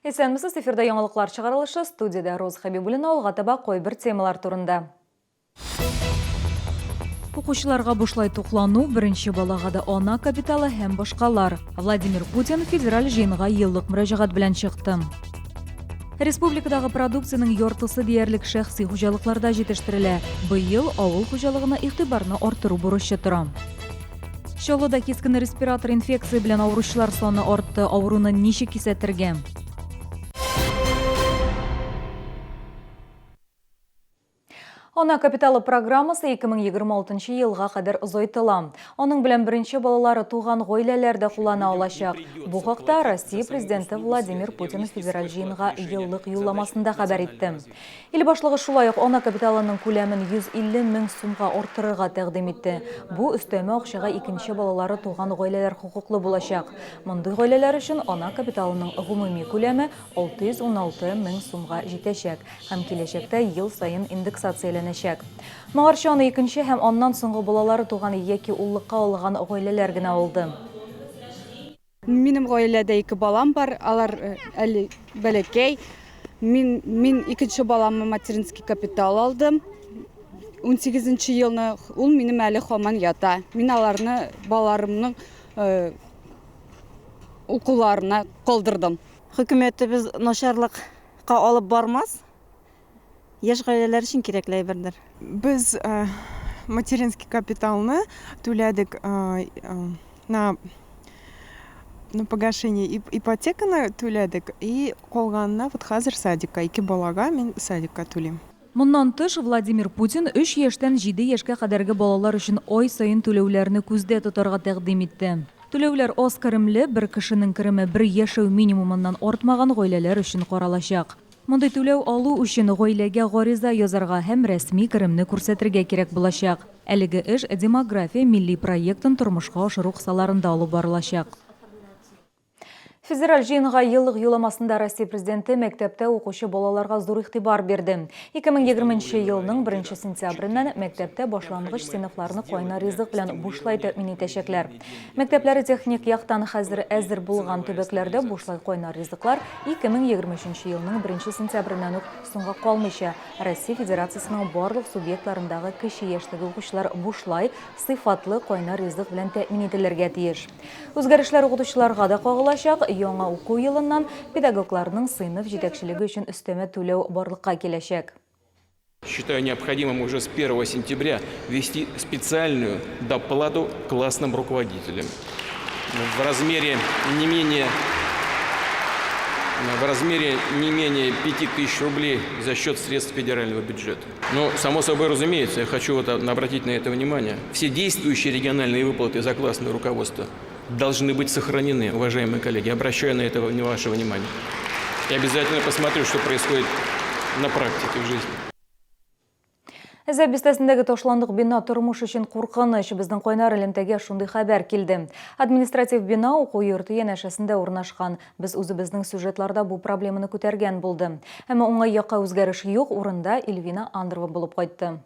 Исәнмесез, эфирда яңалыклар чыгарылышы, студиядә Роза Хәбибуллина алга таба кайбер темалар турында. Укучыларга бушлай туклану, беренче балага да ана капиталы һәм башкалар. Владимир Путин федераль җыенга еллык мөрәҗәгать белән чыкты. Республикадагы продукциянең яртысы диярлек шәхси хуҗалыкларда җитештерелә. Быел авыл хуҗалыгына игътибарны арттыру бурычы тора. Чаллыда кискен респиратор инфекция белән авыручылар саны артты. Авыруны ничек кисәтергә? Ана капиталы программасы 2026 елга кадәр озайтыла. Аның белән беренче балалары туган гаиләләр дә куллана алачак. Бу хакта Россия Президенты Владимир Путин Федераль җыенга еллык юлламасында хәбәр итте. Ил башлыгы шулай ук ана капиталының күләмен 150 мең сумга арттырырга тәкъдим итте. Бу өстәмә акчага икенче балалары туган гаиләләр хокуклы булачак. Мондый гаиләләр өчен ана капиталының гомуми күләме 616 мең сумга җитәчәк һәм киләчәктә ел саен индексацияләнәчәк. Моңарчы аны икенче һәм аннан соңгы балалары туган яки уллыкка алган гаиләләр генә алды. Минем гаиләдә ике балам бар, алар әле бәләкәй. Мин, мин икенче баламны материнский капитал алдым. 18 елны ул минем әле һаман ята. Мин аларны балаларымның укуларына калдырдым. Хөкүмәтебез начарлыкка алып бармас. Яшь гаиләләр өчен кирәкле әйбердер. Без материнский капиталны түләдек на на погашение ипотеканы түләдек и калганына вот хәзер садикка, ике балага мин садикка түлим. Моннан тыш, Владимир Путин өч яшьтән җиде яшькә кадәрге балалар өчен ай саен түләүләрне күздә тотарга тәкъдим итте. Түләүләр аз керемле, бер кешенең кереме бер яшәү минимумыннан артмаган гаиләләр өчен каралачак. Мондый түләү алу өчен гаиләгә гариза язарга һәм рәсми керемне күрсәтергә кирәк булачак. Әлеге эш Демография милли проектын тормышка ашыру кысаларында алып барылачак. Федераль җыенга еллык юлламасында Россия Президенты мәктәптә укучы балаларга зур игътибар бирде. 2020 елның 1 сентябреннән мәктәптә башлангыч сыйныфларны кайнар ризык белән бушлай тәэмин итәчәкләр. Мәктәпләре техник яктан хәзер әзер булган төбәкләрдә бушлай кайнар ризыклар 2023 елның 1 сентябреннән үк соңга калмыйча Россия Федерациясенең барлык субъектларындагы кече яшьтәге укучылар бушлай, сыйфатлы кайнар ризык белән тәэмин ителергә тиеш. Үзгәрешләр укытучыларга да кагылачак, яңа уку елыннан педагогларның сыйныф җитәкчелеге өчен өстәмә түләү барлыкка киләчәк. Считаю необходимым уже с 1 сентября ввести специальную доплату классным руководителям в размере не менее в размере не менее 5000 рублей за счет средств федерального бюджета. Но, само собой разумеется, я хочу вот обратить на это внимание, все действующие региональные выплаты за классное руководство должны быть сохранены, уважаемые коллеги. Обращаю на это ваше внимание. Я обязательно посмотрю, что происходит на практике в жизни. Әзәп бистәсендәге ташландык бина тормыш өчен куркыныч. Безнең кайнар элемтәгә шундый хәбәр килде. Административ бина уку йорты янәшәсендә урнашкан. Без үзебезнең сюжетларда бу проблеманы күтәргән булды. Әмма уңай якка үзгәреш юк, урында Эльвина Андрова булып кайтты.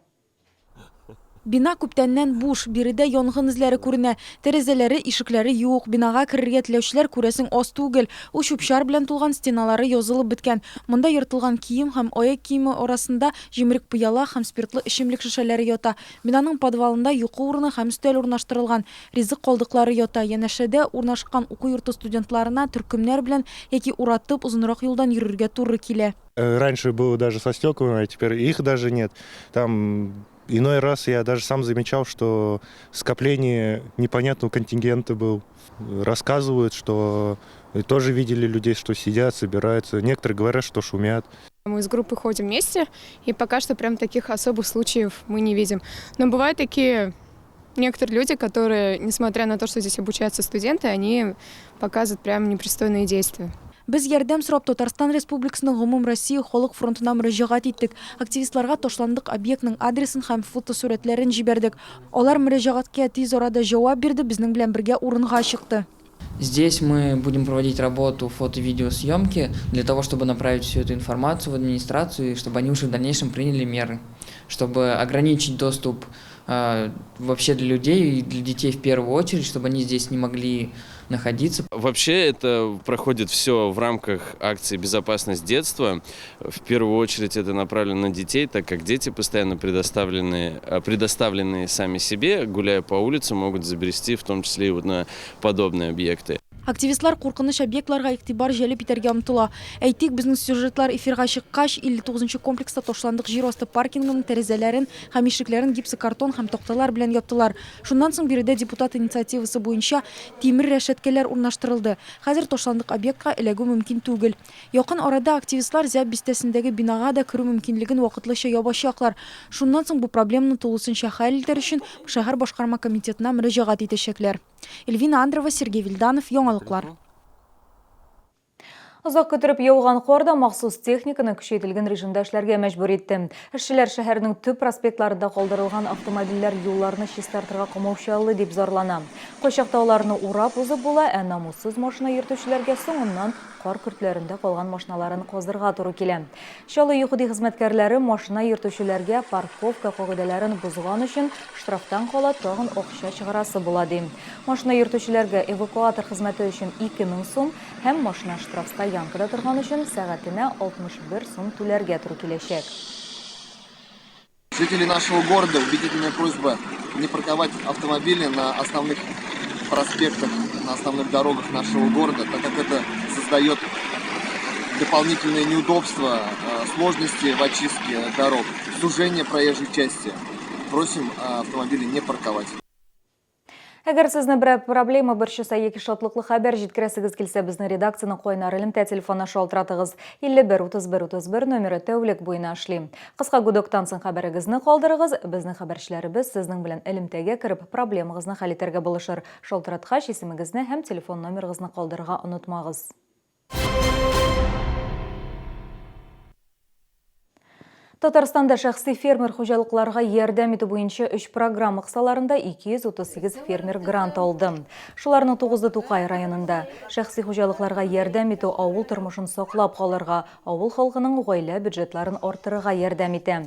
Бина күптәннән буш, биредә янгын эзләре күренә. Тәрәзәләре, ишекләре юк. Бинага керергә теләүчеләр, күрәсең, аз түгел. Ул чүп-чар белән тулган, стеналары язылып беткән. Монда ертылган кием һәм аяк киеме арасында җимерек пыяла һәм спиртлы эчемлек шешәләре ята. Бинаның подвалында йокы урыны һәм өстәл урнаштырылган. Ризык калдыклары ята. Янәшәдә урнашкан уку йорты студентларына төркемнәр белән яки уратып озынрак юлдан йөрергә туры килә. Раньше было даже со стеклами, а теперь их даже нет. Там иной раз я даже сам замечал, что скопление непонятного контингента был. Рассказывают, что тоже видели людей, что сидят, собираются. Некоторые говорят, что шумят. Мы с группой ходим вместе, и пока что прям таких особых случаев мы не видим. Но бывают такие некоторые люди, которые, несмотря на то, что здесь обучаются студенты, они показывают прям непристойные действия. Без ярдәм сорап Татарстан Республикасының Гомумроссия халык фронтына мөрәҗәгать иттек. Активистларга ташландык объектның адресын һәм фотосурәтләрен җибәрдек. Алар мөрәҗәгатькә тиз арада җавап бирде, безнең белән бергә урынга чыкты. Здесь мы будем проводить работу фото-видеосъемки для того, чтобы направить всю эту информацию в администрацию и чтобы они уже в дальнейшем приняли меры. чтобы ограничить доступ вообще для людей и для детей в первую очередь, чтобы они здесь не могли находиться. Вообще это проходит все в рамках акции «Безопасность детства». В первую очередь это направлено на детей, так как дети постоянно предоставлены сами себе, гуляя по улице, могут забрести в том числе и вот на подобные объекты. Активистлар куркыныч объектларга игътибар җәлеп итәргә омтыла. Әйтик, безнең сюжетлар эфирга чыккач, 59 нчы комплекста ташландык җир асты паркингының тәрәзәләрен һәм ишекләрен гипсокартон һәм такталар белән яптылар. Шуннан соң биредә депутат инициативасы буенча тимер рәшәткәләр урнаштырылды. Хәзер ташландык объектка эләгү мөмкин түгел. Якын арада активистлар Зяб бистәсендәге бинага да керү мөмкинлеген вакытлыча ябачаклар. Шуннан соң бу проблеманы тулысынча хәл итәр өчен шәһәр башкарма комитетына мөрәҗәгать итәчәкләр. Эльвина Андрова, Сергей Вильданов, Яңалыклар. Озак көттереп яуган кар да махсус техниканы көчәйтелгән режимда эшләргә мәҗбүр итте. Эшчеләр шәһәрнең төп проспектларында калдырылган автомобильләр юлларны чистартырга комаучалый дип зарлана. Кайчакта аларны урап узып була, ә намуссыз машина йөртүчеләргә соңыннан кар көртләрендә калган машиналарын казырга туры килә. Чаллы ЮХИДИ хезмәткәрләре машина йөртүчеләргә парковка кагыйдәләрен бозган өчен штрафтан кала тагын акча чыгарасы була, ди. Машина йөртүчеләргә эвакуатор хезмәте өчен 2000 сум һәм машина штрафстоянкада торган өчен сәгатенә 61 сум түләргә туры киләчәк. Жители нашего города, убедительная просьба не парковать автомобили на основных проспектах, на основных дорогах нашего города, так как это создает дополнительные неудобства, сложности в очистке дорог, сужение проезжей части. Просим автомобили не парковать. Әгәр сезне берәр проблема борчыса яки шатлыклы хәбәр җиткерәсегез килсә, безнең редакциянең кайнар элемтә телефонына шалтыратыгыз. 51 31 31 номеры тәүлек буена эшли. Кыска гудоктан соң хәбәрегезне калдырыгыз, безнең хәбәрчеләребез сезнең белән элемтәгә кереп, проблемагызны хәл итәргә булышыр. Шалтыраткач, исемегезне һәм телефон номерыгызны калдырырга онытмагыз. Татарстанда шәхси фермер хуҗалыкларга ярдәм итү буенча өч программа кысаларында 238 фермер грант алды. Шуларның тугызы Тукай районында. Шәхси хуҗалыкларга ярдәм итү авыл тормышын саклап калырга, авыл халкының гаилә бюджетларын арттырырга ярдәм итә.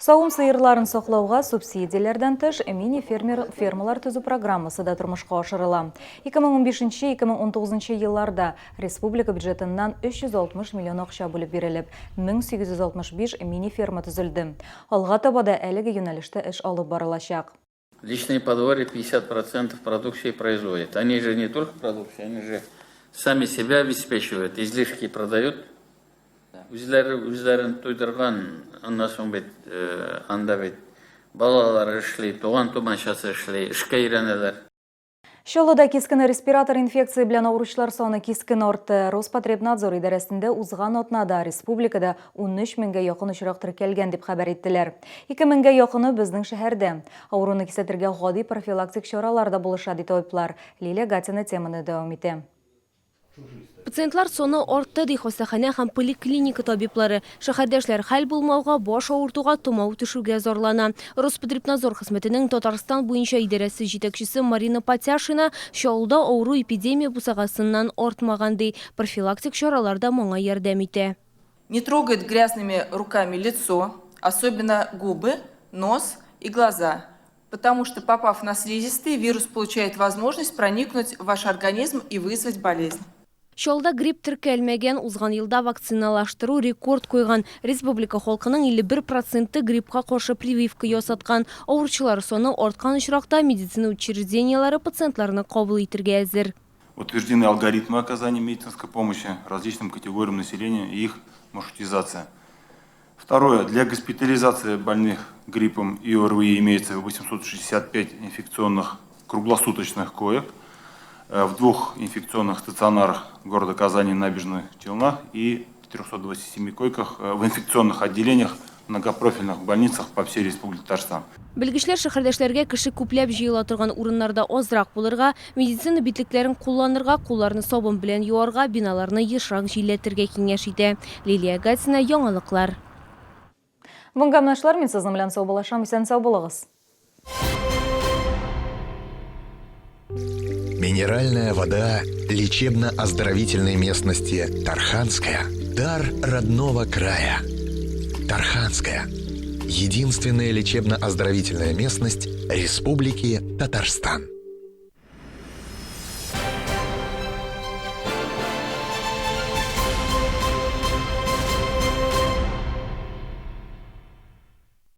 Савым сыерларын саклауга субсидияләрдән тыш, мини-фермер фермалар төзү программасы да тормышка ашырыла. 2015-2019 елларда республика бюджетыннан 360 миллион акча бүлеп бирелеп, 1865 мини-ферма төзелде. Алга таба да әлеге юнәлештә эш алып барылачак. Личные подворья 50% продукции производят. Они же не только продукцию, они же сами себя обеспечивают, излишки продают. Үзләре үзләрен туйдырган, аннан соң бит анда бит балалары эшли, туган тумачасы эшли, эшкә өйрәнәләр. Чаллыда кискен респиратор инфекция белән авыручылар саны кискен артты. Роспотребнадзор идарәсендә узган атнада республикада 13 меңгә якын очрак теркәлгән дип хәбәр иттеләр. 2 меңгә якыны безнең шәһәрдә. Авыруны кисәтергә гади профилактик чаралар да булыша, ди табиблар. Лилия Гатина теманы дәвам итә. Пациентлар саны артты, ди хастаханә һәм поликлиника табиблары. Шәһәрдәшләр хәл булмауга, баш авыртуга, томау төшүгә зарлана. Роспотребнадзор хезмәтенең Татарстан буенча идарәсе җитәкчесе Марина Патяшина Чаллыда авыру эпидемия бусагасыннан артмаган, ди. Профилактик чаралар да моңа ярдәм итә. Не трогает грязными руками лицо, особенно губы, нос и глаза, потому что, попав на слизистые, вирус получает возможность проникнуть в ваш организм и вызвать болезнь. Чаллыда грипп теркәлмәгән, узган елда вакциналаштыру рекорд куйган. Республика халкының 51 проценты гриппка каршы прививка ясаткан. Авыручылар саны арткан очракта медицина учреждениеләре пациентларны кабул итәргә әзер. Утверждены алгоритмы оказания медицинской помощи различным категориям населения и их маршрутизация. Второе. Для госпитализации больных гриппом и ОРВИ имеется 865 инфекционных круглосуточных коек в двух инфекционных стационарах города Казани, Набережных Челнах и 327 койках в инфекционных отделениях многопрофильных больницах по всей Республике Татарстан. Белгечләр шәһәрдәшләргә кеше күпләп җыела торган урыннарда азрак булырга, медицина битлекләрен кулланырга, кулларны сабын белән юарга, биналарны ешрак җилләтергә киңәш итә. Лилия Гатина, Яңалыклар. Бүгенге менә шулар, мин сезнең белән саубуллашам, исән сау булыгыз. Минеральная вода лечебно-оздоровительной местности Тарханская. Дар родного края. Тарханская. Единственная лечебно-оздоровительная местность Республики Татарстан.